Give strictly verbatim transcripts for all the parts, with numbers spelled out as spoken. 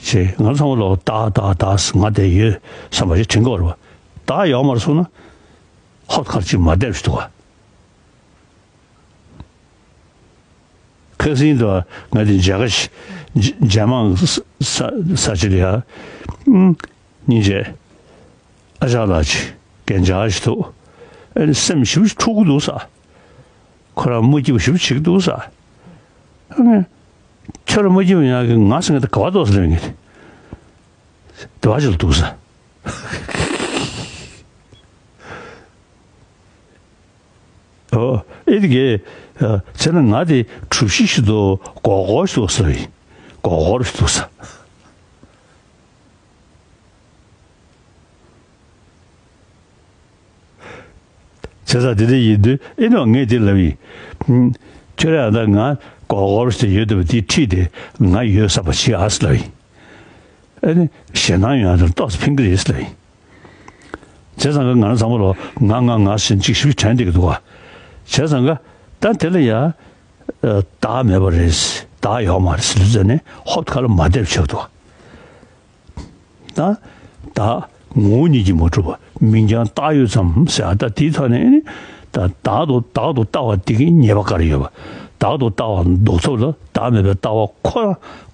ཅེས་ང་ཚང་མ་ལོག་བདག་བདག་བདག་ང་དེ་ཡོད་བསམ་པ་ཞིག་དྲན་གྱི་ཡོད་རེད་བ། བདག་ཡོད་མ་རེད་སོང་ན་ཧོབ་ཁར་ཅིག་མ་བསྡད་ཞིག་འདུག་བ། ཁ་སང་དུ་ང་དེ་མཇལ་ཁ་ཞིག་མཇལ་མང་ས་ས་ས་ཅིག་ལ་ཡ། སྙིང་རྗེ། ཨ་ཅག་ལགས་ཅིག་གན་ཇག་ཞིག་འདུག་ཨ་ནི་སེམས་ཞིབ་འཁྲུག་གི་འདུག་ས། ཁོ་རང་མ་སྐྱིད་པ་ཞིབ་བྱེད་ཀྱི་འདུག་ས། ཨ་ནི། ཁྱོད་རང་མ་སྐྱིད་པ་ཡག་གི་ང་སེང་གེ་ད་ག་བ་ཏོག་ཟེར་ལབ་ངེས། དེ་བ་ཅིག་ལ་འདུག་ས། ཨོ། ཨེ་དེ་གས། བྱས་ན་ང་དེ་གྲུ་བཞི་ཞིག་འདུག་སྒོར་སྒོར་ཞིག་འདུག་ས་ཡིན། སྒོར་སྒོར་ཞིག་འདུག་ས། བྱས་ཙང་དེ་འདྲ་ཡིན་དུས་ཨེ་ནོ་ངས་དེ་ལབ་ཡིན། ཁྱོད་རང་ད་ང་སྒོར་སྒོར་ཞིག་ཡོད་འདུག་པ་དེ་ཁྲིད་དེ་ང་ཡོད་ས་པ་ཞིག་ཨ་ས་ལབ་ཡིན། ཨ་ནི་ཞེད་སྣང་ཡོང་ཡ་དེ་ཏོག་ཙམ་ཕན་གི་རེད་ལབ་ཡིན། བྱས་ཙང་ཀ་ང་རང་ཚང་མ་ལོ་ང་ང་ང་ཞེན་ཅིག་ཞིབ་དྲན་བསྡད་ཀྱི་འདུག་ག་བྱས་ཙང་ཀ་ད་དེ་ལ་ཡ། བདག་མེད་པ་རེད། བདག་ཡོད་མ་རེད་ཟེར་ཟེར་ནས་ཧོབ་ཁ་ལ་མ་བསྡད་ཆོག་འདུག་ད་བདག་ངོ་བོ་ཉིད་ཀྱིས་མ་གྲུབ་པ་མིང་རྐྱང་བཏགས་ཡོད་ཙམ་ཟེར་ཨ་ད་དེའི་ཐོག་ནས་ནི་ད་བདག་ཏུ་བདག་ཏུ་ལྟ་བ་འདི་གི་ཉེས་པ་ག་རེ་ཡོད་པ། བདག་ཏུ་ལྟ་བ་ལྡོག་ཐབས་ལ་བདག་མེད་པའི་ལྟ་བ་ཁོ་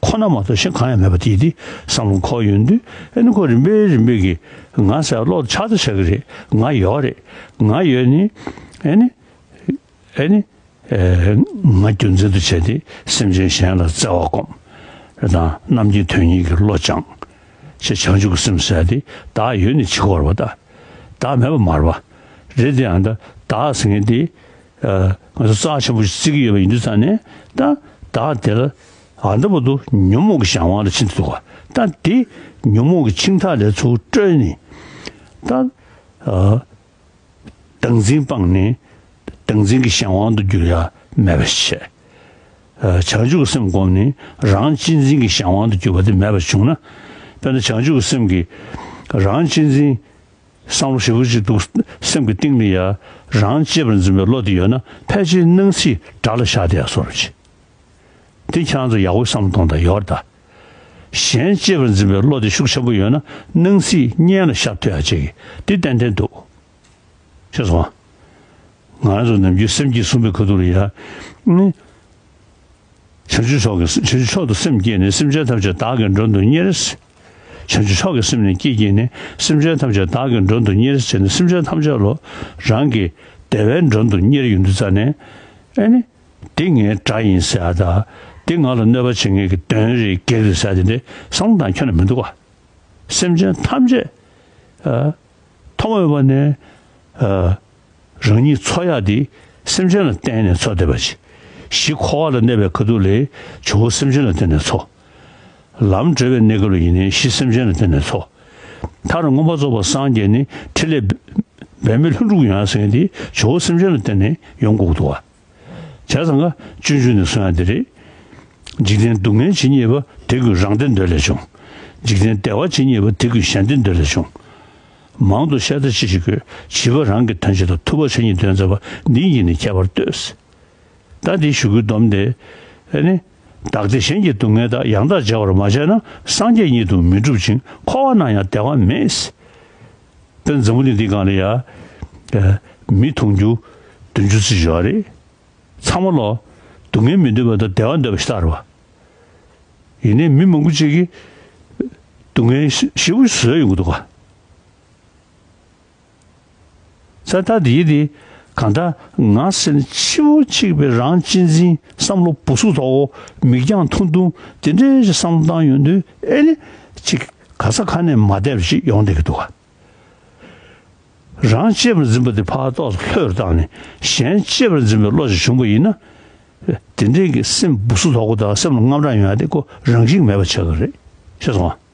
ཁོ་ན་མ་གཏོགས་གཞན་གང་ཡང་མེད་པ་དེ་དེ་བསམ་བློ་འཁོར་ཡོང་དུས་ཨ་ནི་ཁོ་རིམ་པས་རིམ་པས་ཀྱིས་ང་ཟེར་བློ་ཆགས་ད་ཆགས་ཀྱི་རེད། ང་ཡོད་རེད། ང་ཡོད་ནི་ཨ་ནི་ཨ་ནི། ང་རྒྱུ་མཚན་དུ་བྱས་ཏེ་སེམས་ཅན་གཞན་ལ་བརྩེ་བ་སྒོམ། རེད་དང་རྣམ་མཁྱེན་དོན་གཉེར་གྱི་བློ་སྦྱང་། ཞེས་བྱང་ཆུབ་ཀྱི་སེམས་ཟེར་ཏེ་བདག་ཡོད་ནི་ཕྱི་སྐོར་བ་ད། བདག་མེད་པ་མ་རེད་པ། རེད་དེ་ཡང་ད་བདག་ཟེར་མཁན་དེ། ང་ཚོ་རྩ་ཆེན་པོ་ཞིག་བརྩི་གི་ཡོད་པ་ཡིན་དུས་ཙང་ནས་ད་བདག་དེ་ལ་ཨ་འདི་བར་དུ་ཉོན་མོངས་ཀྱི་གཞན་དབང་ལ་ཕྱིན་ཏེ་འདུག་ག་ད་དེ་ཉོན་མོངས་ཀྱི་འཆིང་ཐག་ལས་ཚུར་སྐྲོད་ནས་ད། བདག་འཛིན་སྤངས་ནས་བདག་འཛིན་གྱི་གཞན་དབང་དུ་གྱུར་ཡ་མེད་པ་ཞིག་བྱས། བྱང་ཆུབ་ཀྱི་སེམས་བསྒོམས་ནས་རང་གཅེས་འཛིན་གྱི་གཞན་དབང་དུ་གྱུར་པ་དེ་མེད་པ་བྱུང་ན། དཔེར་ན་བྱང་ཆུབ་ཀྱི་སེམས་ཀྱིས་རང་གཅེས་འཛིན་བསམ་བློ་ཞིབ་པོ་ཞིག་འདུག་སེམས་ཀྱི་གཏིང་ལ་ཡ་རང་གཅེས་པར་འཛིན་པའི་བློ་དེ་ཡོད་ན་ཕལ་ཆེར་སྣང་སྲིད་དགྲ་ལ་བཞག་བསྡད་ཡ་བཟོ་འདྲ་ཅིག་དེ་ཁྱེད་རང་ཚོ་ཡག་པོ་བསམ་བློ་གཏོང་དང་ཡོད་རེད་ད། གཞན་གཅེས་པར་འཛིན་པའི་བློ་དེ་ཤུགས་ཆེན་པོ་ཡོད་ན་སྣང་སྲིད་གཉེན་ལ་ཤར་ཐུབ་ཡ་ཅིག་དེ་ཏན་ཏན་འདུག་ཤེས་སོང་ང་། ང་རང་ཚོ་ནམ་རྒྱུན་སེམས་བསྐྱེད་གསུངས་པའི་ཁ་ཐུག་ལ་ཡ། ནི། བྱང་ཆུབ་མཆོག་གི་བྱང་ཆུབ་མཆོག་ཏུ་སེམས་བསྐྱེད་ནས་སེམས་ཅན་ཐམས་ཅད་བདག་གིས་མགྲོན་དུ་གཉེར། བྱང་ཆུབ་མཆོག་གི་སེམས་ནི་བསྐྱེད་བསྐྱེད་ནས་སེམས་ཅན་ཐམས་ཅད་བདག་གིས་མགྲོན་དུ་གཉེར་བྱས་ནས་སེམས་ཅན་ཐམས་ཅད་ལོ་རང་གི་བདེ་བའི་མགྲོན་དུ་གཉེར་ཡོང་དུས་ཙ་ནས། ཨེ་ནི། འདི་ངའི་དགྲ་ཡིན་ཟེར་ཡ་ད། འདི་ང་ལ་གནོད་པ་བྱེད་མཁན་གྱི་གདོན་རེད་བགེགས་རེད་ཟེར་ཡ་དེ་འདྲའི་བསམ་བློ་བཏང་ཁྱོན་ནས་མི་འདུག་ག་སེམས་ཅན་ཐམས་ཅད། ཨ། ཐོག་མ་མེད་པ་ནས། ཨ། རང་ཉིད་འཚོ་ཡག་དེ་སེམས་ཅན་ལ་བརྟེན་ནས་འཚོ་བསྡད་པ་ཅིག་གཞི་འཁོར་བ་ལ་གནས་པའི་ཁ་ཐུག་ལས་ཇོ་བོ་སེམས་ཅན་ལ་བརྟེན་ནས་འཚོ། ལམ་བགྲོད་པའི་གནས་སྐབས་ལ་ཡིན་ནའི་གཞི་སེམས་ཅན་ལ་བརྟེན་ནས་འཚོ། མཐར་མངོན་པར་རྫོགས་པར་སངས་རྒྱས་ནི་ཕྲིན་ལས་འབད་མེད་ལྷུན་གྲུབ་ཡོང་ཡག་ཟེར་མཁན་དེ་ཇོ་བོ་སེམས་ཅན་ལ་བརྟེན་ནས་ཡོང་དགོས་ཀྱི་འདུག་བ། བྱས་ཙང་ཀ་སྤྱོད་འཇུག་ནས་གསུང་ཡག་དེ་རེད། འཇིག་རྟེན་སྡུག་བསྔལ་ཇི་སྙེད་པ། དེ་ཀུན་རང་བདེ་འདོད་ལས་བྱུང་། འཇིག་རྟེན་བདེ་བ་ཇི་སྙེད་པ། དེ་ཀུན་གཞན་བདེ་འདོད་ལས་བྱུང་། མང་དུ་བཤད་ད་ཅི་ཞིག་དགོས། བྱིས་པ་རང་གི་དོན་བྱེད་དོ། ཐུབ་པ་ཆོས་ཉིད་དོན་མཛད་པ། འདི་ཉིད་ནི་ཁྱད་པར་ལྟོས། ད་འདི་ཞུ་རྒྱུའི་སྡོམ་དེ། ཨ་ནི། བདག་བདེ་གཞན་གྱི་སྡུག་བསྔལ་དག་ཡང་དག་བྱ་བར་མ་བྱས་ན། སངས་རྒྱས་ཉིད་དུ་མི་འགྲུབ་ཅིང་། འཁོར་བ་ན་ཡང་བདེ་བ་མེད། དོན་འཛམ་བུ་གླིང་འདིའི་སྒང་ལ་ཡ། མི་མཐོང་རྒྱུ་བདུན་ཅུ་ཙམ་ཡོད་རེད། ཚང་མ་ལོ། སྡུག་བསྔལ་མི་འདོད་པ་དང་བདེ་བ་འདོད་པ་ཞིག་ལྟར་བ། ཡིན་ནའི་མི་མང་པོ་ཅིག་གིས། སྡུག་བསྔལ་ཞེ་པོ་བཟོས་ཡོང་གི་འདུག་ག་ས་ད་དེའི་དེ། གང་ལྟར་ང་ཟེར་ན་ཕྱི་པོ་གཅིག་པའི་རང་གཅེས་འཛིན་བསམ་བློ་སྦུ་སུག་དོག་པོ་མིག་རྒྱང་ཐུང་ཐུང་དེ་འདྲའི་ཞིག་བསམ་བློ་བཏང་ཡོང་དུས་ཨེ་ནི། ཅིག་ག་ས་ག་ནས་མ་བསྡད་པ་ཞིག་ཡོང་བསྡད་ཀྱི་འདུག་ག་རང་གཅེས་པར་འཛིན་པ་དེ་ཕར་ཏོག་ཙམ་ལྷོད་བཏང་ནས་གཞན་གཅེས་པར་འཛིན་པའི་བློ་ཞིག་བྱུང་པ་ཡིན་ན། དེ་འདྲའི་གི་སེམས་སྦུ་སུ་དོག་པོ་དང་སེམས་ལ་དངངས་སྐྲག་ཡོང་ཡ་དེ་ཁོ་རང་བཞིན་མེད་པ་ཆགས་ཀྱི་རེད། ཤེས་སོང་ང་